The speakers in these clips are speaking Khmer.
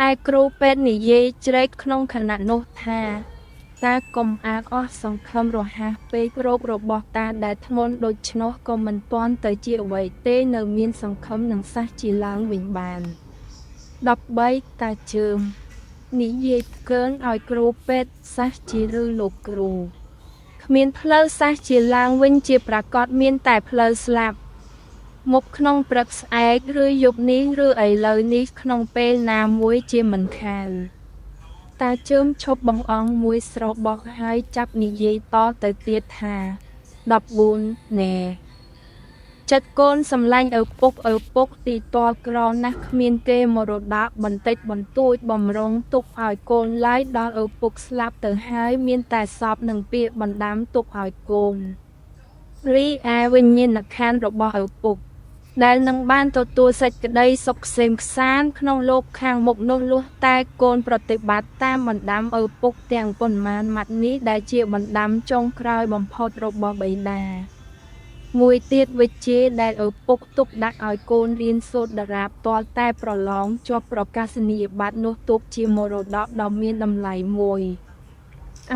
ឯគ្រូពេទ្យនិយាយជ្រែកក្នុងខណៈនោះថា តាកុំអាលអស់សង្ឃឹមរហ័សពេករោគរបស់តាដែលធ្ងន់ដូច្នោះក៏មិនទាន់ទៅជាអ្វីទេនៅមានសង្ឃឹមនឹងសះជាឡើងវិញបាន 13តាជើម និយាយផ្គើនឲ្យគ្រូពេទ្យសះជាឬលោកគ្រូ គ្មានផ្លូវសះជាឡើងវិញជាប្រាកដមានតែផ្លូវស្លាប់ មុខក្នុងព្រឹកស្អែកឬយប់នេះឬឥឡូវនេះក្នុងពេលណាមួយជាមិនខាន តាជើមឈប់បង្អង់មួយស្របក់ហើយចាប់និយាយតទៅទៀតថា14ណែចិត្តកូនសម្លាញ់ឪពុកឪពុកទីតលក្រណាស់គ្មានគេមរតកបន្តិចបន្តួចបំរុងទុកឲ្យកូនឡើយដល់ឪពុកស្លាប់ទៅហើយមានតែសពនិងពាក្យបណ្ដាំទុកឲ្យកូនរីឯវិញ្ញាណក្ខន្ធរបស់ឪពុក ដែលនឹងបានទទួលសេចក្តីសុខក្សេមក្សាន្តក្នុងលោកខាងមុខនោះលុះតែកូនប្រតិបត្តិតាមបណ្ដាំឪពុកទាំងប៉ុន្មានម៉ាត់នេះដែលជាបណ្ដាំចុងក្រោយបំផុតរបស់បិតាមួយទៀតវិជ្ជាដែលឪពុកទុកដាក់ឲ្យកូនរៀនសូត្រដរាបទាល់តែប្រឡងជាប់ប្រកាសនីយបត្រនោះទុកជាមរតកដ៏មានតម្លៃមួយអ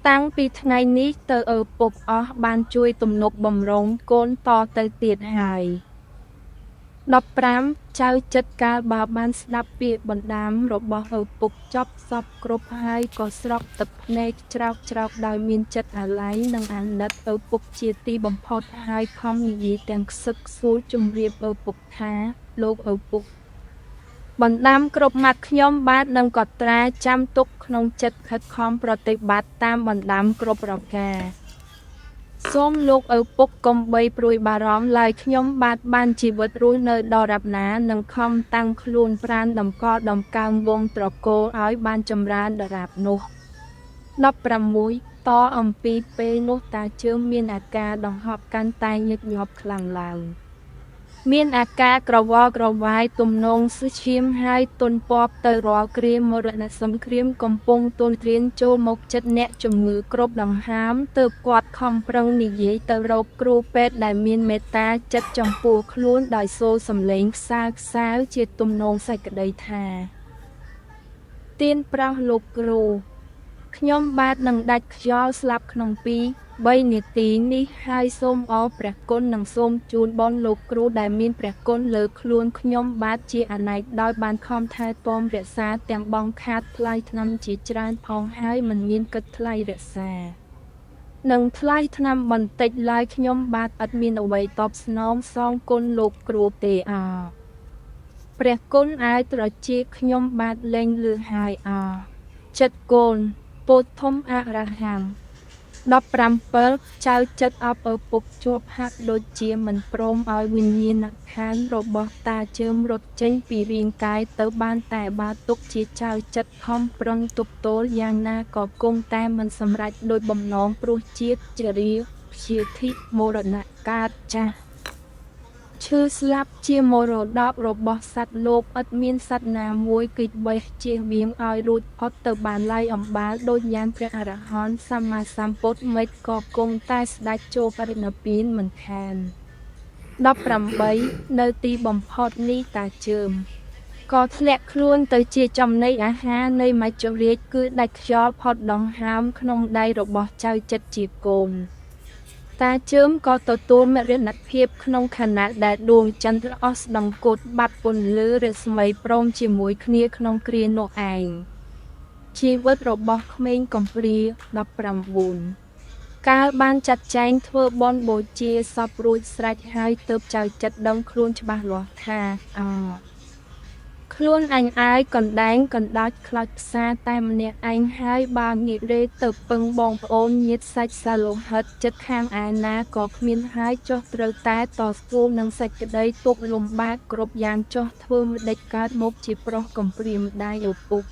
តាំងពីថ្ងៃនេះទៅឪពុកអស់បានជួយទំនុកបំរុងកូនតទៅទៀតហើយ15ចៅចិត្តកាលបើបានស្ដាប់ពាក្យបណ្ដាំរបស់ឪពុកចប់សពគ្រប់ហើយក៏ស្រក់ទឹកភ្នែកច្រោកច្រោកដោយមានចិត្តអាល័យនិងអាណិតឪពុកជាទីបំផុតហើយខំនិយាយទាំងខ្សឹកខ្សួលជម្រាបឪពុកថាលោកឪពុកបណ្ដាំគ្រប់ម៉ាត់ខ្ញុំបាទនឹងកត់ត្រាចាំទុកក្នុងចិត្តខិតខំប្រតិបត្តិតាមបណ្ដាំគ្រប់ប្រការសូមលោកឪពុកកុំបីព្រួយបារម្ភឡើយខ្ញុំបាទបានជីវិតរស់នៅដល់រាបណានឹងខំតាំងខ្លួនប្រាណតម្កល់តម្កើងវងត្រកូលឲ្យបានចម្រើនដរាបនោះ16តអំពីពេលនោះតាជើងមានអាការដង្ហប់កាន់តែញឹកញាប់ខ្លាំងឡើងមានអាការក្រវល់ក្រវាយទំនងសឈាមហើយទុនពពទៅរាល់គ្រាមរណសង្គ្រាមកំពុងទន្ទ្រានចូលមកចិត្តអ្នកជំងឺគ្រប់ដង្ហើមទើបគាត់ខំប្រឹងនិយាយទៅរកគ្រូពេទ្យដែលមានមេត្តាចិត្តចំពោះខ្លួនដោយសូរសំឡេងខ្សើខ្សៅជាទំនងសេចក្តីថាទៀនប្រោសលោកគ្រូខ្ញុំបាទនឹងដាច់ខ្យល់ស្លាប់ក្នុង2-3នាទីនេះហើយសូមអរព្រះគុណនិងសូមជូនបុណ្យលោកគ្រូដែលមានព្រះគុណលើខ្លួនខ្ញុំបាទជាអនេកដោយបានខំថែទាំរក្សាទាំងបងខាតថ្លៃថ្នាំជាច្រើនផងហើយមិនមានគិតថ្លៃរក្សានិងថ្លៃថ្នាំបន្តិចឡើយខ្ញុំបាទឥតមានអ្វីតបស្នងសងគុណលោកគ្រូទេអព្រះគុណអាយត្រជាខ្ញុំបាទលែងលឺហើយអចិត្តកូនពោធធំអរហង្គ17ចៅចិត្តអបឪពុកជាប់ហាក់ដូចជាមិនព្រមឲ្យវិញ្ញាណក្ខន្ធរបស់តាជើមរត់ចេញពីរាងកាយទៅបានតែបើទុកជាចៅចិត្តខំប្រឹងទប់ទល់យ៉ាងណាក៏គង់តែមិនសម្រេចដោយបំណងព្រោះជាតិជរាព្យាធិមរណៈកើតចាស់ឈឺស្លាប់ជាមរតករបស់សត្វលោកឥតមានសត្វណាមួយគេចវេះជៀសវាងឲ្យរួចផុតទៅបានឡើយអំបាលដូចយ៉ាងព្រះអរហន្តសម្មាសម្ពុទ្ធមិនក៏គង់តែស្ដេចចូលបរិនិព្វានមិនខាន18នៅទីបំផុតនេះតាជើមក៏ធ្លាក់ខ្លួនទៅជាចំណីអាហារនៃមច្ចុរាជគឺដាច់ខ្យល់ផុតដង្ហើមក្នុងដៃរបស់ចៅចិត្តជាកូនតាជើមក៏ទទួលមរណភាពក្នុងខណៈដែលដួងចន្ទ្រអស្តង្គតបាត់ពន្លឺរស្មីព្រមជាមួយគ្នាក្នុងគ្រានោះឯងជីវិតរបស់ក្មេងកំព្រា19កាលបានចាត់ចែងធ្វើបុណ្យបូជាសពរួចស្រេចហើយទើបចៅចិត្តដឹងខ្លួនច្បាស់លាស់ថាអខ្លួនអញអាយកណ្ដែងកណ្ដោចខ្លោចផ្សារតែម្នាក់ឯងហើយបើងាករេទៅពឹងបងប្អូនញាតិសាច់សាលោហិតចិត្តខាងឯណាក៏គ្មានហើយចុះត្រូវតែតស៊ូនឹងសេចក្តីទុក្ខលំបាកគ្រប់យ៉ាងចុះធ្វើម្ដេចកើតមកជាប្រុសកំព្រាម្ដាយឪពុក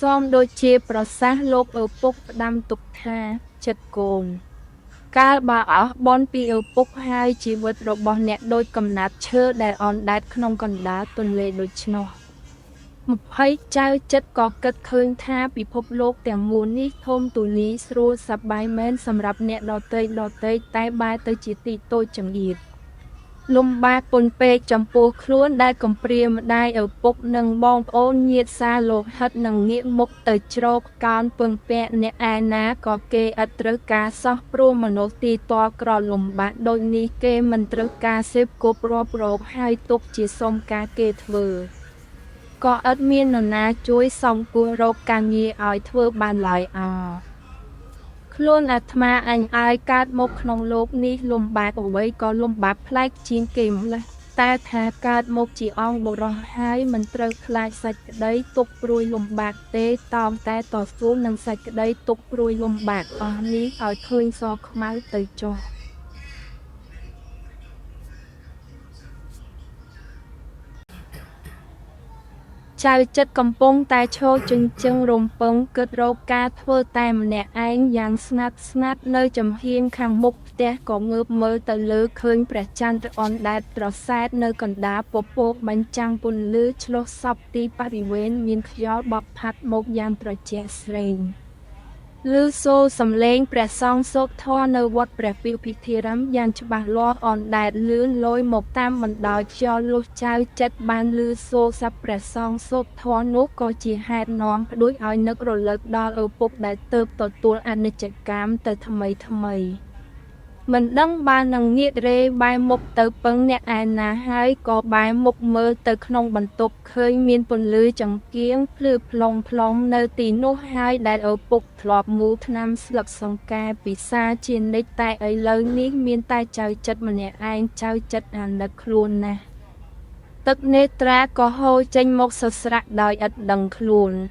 សមដូចជាប្រសាសន៍លោកឪពុកផ្ដាំទុកថាចិត្តកូនកាលបើអស់បុណ្យពីឪពុកហើយជីវិតរបស់អ្នកដូចកំណាត់ឈើដែលអណ្ដែតក្នុងកណ្ដាលទន្លេដូច្នោះ20ចៅចិត្តក៏គិតឃើញថាពិភពលោកទាំងមូលនេះធំទូលាយស្រួលសប្បាយមែនសម្រាប់អ្នកដទៃដទៃតែបែរទៅជាទីតូចចង្អៀត លំបាកពន់ពេកចំពោះខ្លួនដែលកំព្រាម្ដាយឪពុកនិងបងប្អូនញាតិសាលោហិតនឹងងាកមុខទៅជ្រកកោនពឹងពាក់អ្នកឯណាក៏គេឥតត្រូវការសោះព្រោះមនុស្សទីទាល់ក្រលំបាកដូចនេះគេមិនត្រូវការសេពគប់រាប់រកហើយទុកជាសុំការគេធ្វើក៏ឥតមាននរណាជួយសំគួររកការងារឲ្យធ្វើបានឡើយអោខ្លួនអាត្មាអញឲ្យកើតមកក្នុងលោកនេះលំបាកអ្វីក៏លំបាកប្លែកជាងគេម្ល៉េះតែថាកើតមកជាអង្គបុរសហើយមិនត្រូវខ្លាចសេចក្តីទុក្ខព្រួយលំបាកទេតោងតែតស៊ូនឹងសេចក្តីទុក្ខព្រួយលំបាកអស់នេះឲ្យឃើញសខ្មៅទៅចុះ ចៅចិត្តកំពុងតែឈរជញ្ជឹងរំពឹងគិតរកការធ្វើតែម្នាក់ឯងយ៉ាងស្ងាត់ៗនៅចំហៀងខាងមុខផ្ទះក៏ងើបមើលទៅលើឃើញព្រះចន្ទអណ្ដែតត្រសែតនៅកណ្ដាលពពកបញ្ចាំងពន្លឺឆ្លុះសព្វទីបរិវេណមានខ្យល់បក់ផាត់មកយ៉ាងត្រជាក់ស្រេង ឮសូរសំឡេងព្រះសង្ឃសូត្រធម៌នៅវត្តព្រះពាលពិធារាមយ៉ាងច្បាស់លាស់អណ្ដែតលឿនលយមកតាមបណ្ដោយខ្យល់លុះចៅចិត្តបានឮសូរសព្វព្រះសង្ឃសូត្រធម៌នោះក៏ជាហេតុនាំផ្ដួចឲ្យនឹករលឹកដល់ឪពុកដែលទើបទទួលអនិច្ចកម្មទៅថ្មីថ្មីមិនដឹងបាននឹងងាករេបែរមុខទៅពឹងអ្នកឯណាហើយក៏បែរមុខមើលទៅក្នុងបន្ទប់ឃើញមានពន្លឺចង្កៀងភ្លឺផ្លុងផ្លុងនៅទីនោះហើយដែលឪពុកធ្លាប់មូលថ្នាំស្លឹកសង្កែពិសាជានិច្ចតែឥឡូវនេះមានតែចៅចិត្តម្នាក់ឯងចៅចិត្តអាណិតខ្លួនណាស់ទឹកនេត្រាក៏ហូរចេញមកសស្រាក់ដោយឥតដឹងខ្លួន22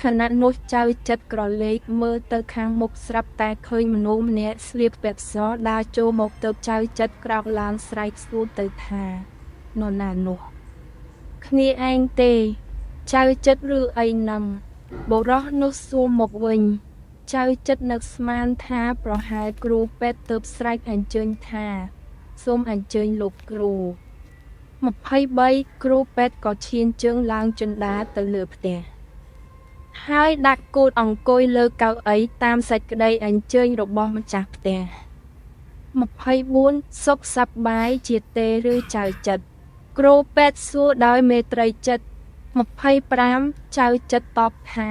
ខណៈនោះចៅចិត្តក្រឡេកមើលទៅខាងមុខស្រាប់តែឃើញមនុស្សម្នាក់ស្លៀកពាក់សដើរចូលមកទើបចៅចិត្តក្រោកឡើងស្រែកសួរទៅថានរណានោះគ្នាឯងទេចៅចិត្តឬអីនឹងបុរសនោះសួរមកវិញចៅចិត្តនឹកស្មានថាប្រហែលគ្រូពេទ្យទើបស្រែកអញ្ជើញថាសូមអញ្ជើញលោកគ្រូ23គ្រូពេទ្យក៏ឈានជើងឡើងជណ្ដាទៅលើផ្ទះហើយដាក់គូទអង្គុយលើកៅអីតាមសេចក្តីអញ្ជើញរបស់ម្ចាស់ផ្ទះ24សុខសប្បាយជាទេឬចៅចិត្តគ្រូពេទ្យសួរដោយមេត្រីចិត្ត25ចៅចិត្តតបថា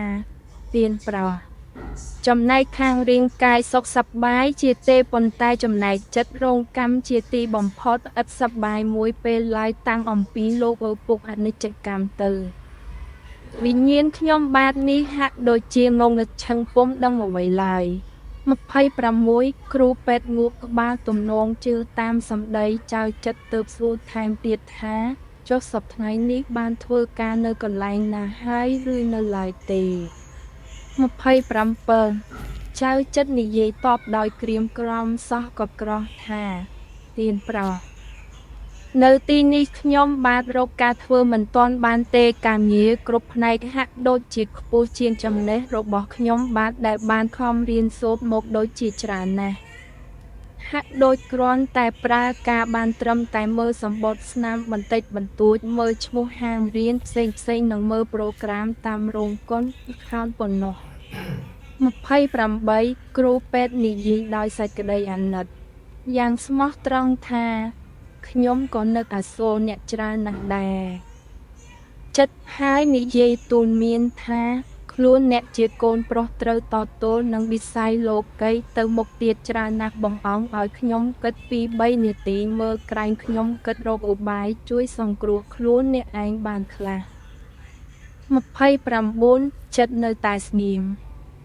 ទៀនប្រោះចំណែកខាងរាងកាយសុខសប្បាយជាទេប៉ុន្តែចំណែកចិត្តរងកម្មជាទីបំផុតឥតសប្បាយមួយពេលឡើយតាំងអំពីលោកឪពុកអនិច្ចកម្មទៅវិញ្ញាណខ្ញុំបាទនេះហាក់ដូចជាងងឹតឈឹងពុំដឹងអ្វីឡើយ26គ្រូពេទ្យងក់ក្បាលទំនងជឿតាមសម្ដីចៅចិត្តទើបសួរថែមទៀតថាចុះសប្តាហ៍ថ្ងៃនេះបានធ្វើការនៅកន្លែងណាហើយឬនៅឡើយទេ27ចៅចិត្តនិយាយតបដោយក្រៀមក្រំសោះក៏ក្រោះថាទៀនប្រោះនៅទីនេះខ្ញុំបាទរកការធ្វើមិនទាន់បានទេការងារគ្រប់ផ្នែកហាក់ដូចជាខ្ពស់ជាងចំណេះរបស់ខ្ញុំបាទដែលបានខំរៀនសូត្រមកដូចជាច្រើនណាស់ហាក់ដូចគ្រាន់តែប្រើការបានត្រឹមតែមើលសម្បត្តិស្នាមបន្តិចបន្តួចមើលឈ្មោះហាងរៀនផ្សេងផ្សេងនិងមើលប្រូក្រាមតាមរោងកុនខោនប៉ុណ្ណោះ28គ្រូពេទ្យនិយាយដោយសេចក្តីអាណិតយ៉ាងស្មោះត្រង់ថាខ្ញុំក៏នឹកអាសូរអ្នកច្រើនណាស់ដែរចិត្តហើយនិយាយទូលមានថាខ្លួនអ្នកជាកូនប្រុសត្រូវតទល់នឹងវិស័យលោកីទៅមុខទៀតច្រើនណាស់បងអង្គឲ្យខ្ញុំគិតពី3នាទីមើលក្រែងខ្ញុំគិតរកឧបាយជួយសង្គ្រោះខ្លួនអ្នកឯងបានខ្លះ29ចិត្តនៅតែស្ងៀម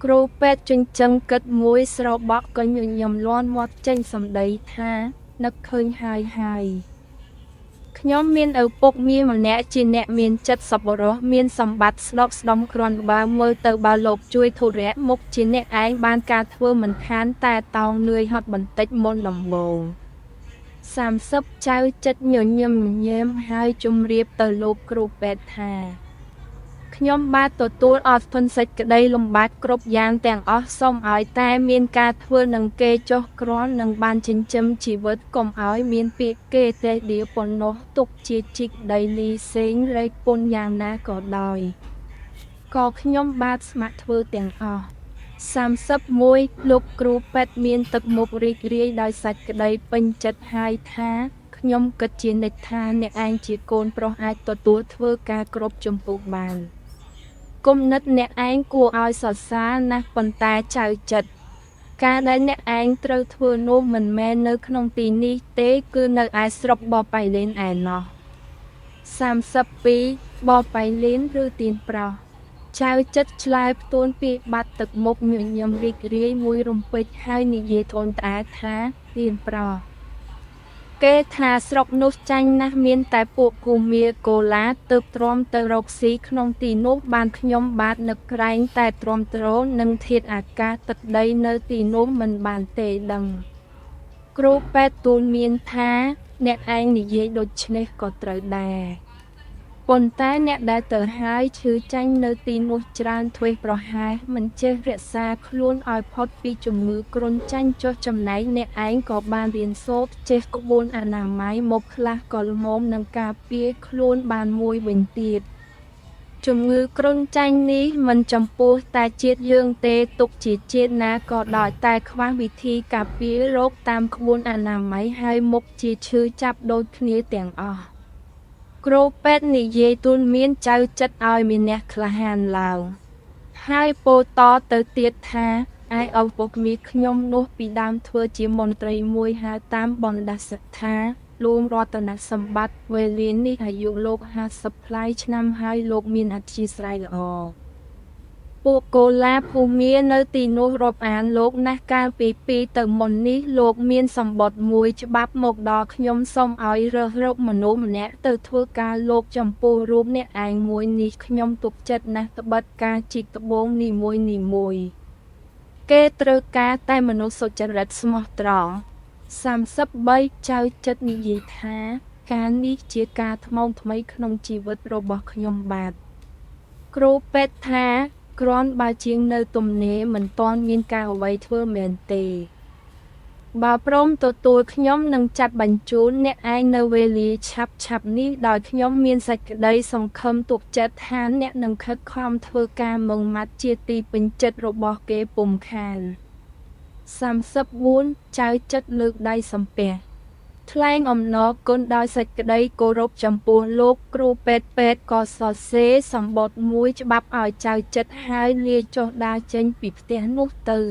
គ្រូពេទ្យចិញ្ចឹមគិតមួយស្របក់ក៏ញញឹមលាន់មាត់ចេញសម្ដីថានឹកឃើញហើយហើយខ្ញុំមានឪពុកមានម្នាក់ជាអ្នកមានចិត្តសប្បុរសមានសម្បត្តិស្ដុកស្ដម្ភគ្រាន់បើមើលទៅបើលោកជួយធុរៈមុខជាអ្នកឯងបានការធ្វើមិនខានតែតោងនឿយហត់បន្តិចមុនដំបូង30ចៅចិត្តញញឹមញែមហើយជម្រាបទៅលោកគ្រូពេទ្យថាខ្ញុំបាទទទួលអត់ធន់សេចក្តីលំបាកគ្រប់យ៉ាងទាំងអស់សូមឲ្យតែមានការធ្វើនឹងគេចុះគ្រាន់នឹងបានចិញ្ចឹមជីវិតកុំឲ្យមានពាក្យគេទេដៀប៉ុណ្ណោះទុកជាជីកដីលីសេងរែកពុនយ៉ាងណាក៏ដោយក៏ខ្ញុំបាទស្ម័គ្រធ្វើទាំងអស់ 31លោកគ្រូពេទ្យមានទឹកមុខរីករាយដោយសេចក្តីពេញចិត្តហើយថាខ្ញុំគិតជានិច្ចថាអ្នកឯងជាកូនប្រុសអាចទទួលធ្វើការគ្រប់ជំពូកបាន គំនិតអ្នកឯងគួរឲ្យសរសើរណាស់ប៉ុន្តែចៅចិត្ត ការដែលអ្នកឯងត្រូវធ្វើនោះមិនមែននៅក្នុងទីនេះទេគឺនៅឯស្រុកបបៃលិនឯណោះ32បបៃលិនឬទៀនប្រោះចៅចិត្តឆ្លើយផ្ទួនពីបាត់ទឹកមុខញញឹមរីករាយមួយរំពេចហើយនិយាយធន់ត្អែថាទៀនប្រោះគេថាស្រុកនោះចាញ់ណាស់មានតែពួកគូមាកូឡាទើបទ្រាំទៅរកស៊ីក្នុងទីនោះបានខ្ញុំបាទនឹកក្រែងតែទ្រាំទ្រនឹងធាតុអាកាសទឹកដីនៅទីនោះមិនបានទេដឹងគ្រូពេទ្យទូលមានថាអ្នកឯងនិយាយដូច្នេះក៏ត្រូវដែរប៉ុន្តែអ្នកដែលទៅហើយឈឺចាញ់នៅទីនោះច្រើនធ្វេសប្រហែសមិនចេះរក្សាខ្លួនឲ្យផុតពីជំងឺគ្រុនចាញ់ចុះចំណែកអ្នកឯងក៏បានរៀនសូត្រចេះក្បួនអនាម័យមកខ្លះក៏ល្មមនឹងការពារខ្លួនបានមួយវិញទៀតជំងឺគ្រុនចាញ់នេះមិនចំពោះតែជាតិយើងទេទុកជាជាតិណាក៏ដោយតែខ្វះវិធីការពាររោគតាមក្បួនអនាម័យហើយមុខជាឈឺចាប់ដូចគ្នាទាំងអស់គ្រូពេទ្យនិយាយទូលមានចៅចិត្តឲ្យមានអ្នកក្លាហានឡើងហើយពោលតទៅទៀតថាឯឪពុកមាខ្ញុំនោះពីដើមធ្វើជាមន្ត្រីមួយហៅតាមបណ្ដាសិដ្ឋាលួងរតនសម្បត្តិវេលានេះអាយុលោក50ប្លាយឆ្នាំហើយលោកមានអធិស្ឋានល្អពួកកូឡាភូមានៅទីនោះរាប់អានលោកណាស់កាលពីពីទៅមុននេះលោកមានសម្បត្តិមួយច្បាប់មកដល់ខ្ញុំសូមឲ្យរើសរកមនុស្សម្នាក់ទៅធ្វើការលោកចំពោះរូបអ្នកឯងមួយនេះខ្ញុំទុកចិត្តណាស់ត្បិតការជីកត្បូងនីមួយនីមួយគេត្រូវការតែមនុស្សសុចរិតស្មោះត្រង់33ចៅចិត្តនិយាយថាការនេះជាការថ្មោងថ្មីក្នុងជីវិតរបស់ខ្ញុំបាទគ្រូពេទ្យថាគ្រាន់បើជាងនៅទំនេរមិនទាន់មានការអ្វីធ្វើមែនទេបើព្រមទទួលខ្ញុំនឹងចាត់បញ្ជូនអ្នកឯងនៅវេលាឆាប់ឆាប់នេះដោយខ្ញុំមានសេចក្តីសង្ឃឹមទុកចិត្តថាអ្នកនឹងខិតខំធ្វើការម៉ឺងម៉ាត់ជាទីពេញចិត្តរបស់គេពុំខាន34ចៅចិត្តលើកដៃសំពះថ្លែងអំណរគុណដោយសេចក្តីគោរពចំពោះលោកគ្រូពេទ្យពេទ្យក៏សរសេរសម្បត្តិមួយច្បាប់ឲ្យចៅចិត្តហើយលាចុះដើរចេញពីផ្ទះនោះទៅ។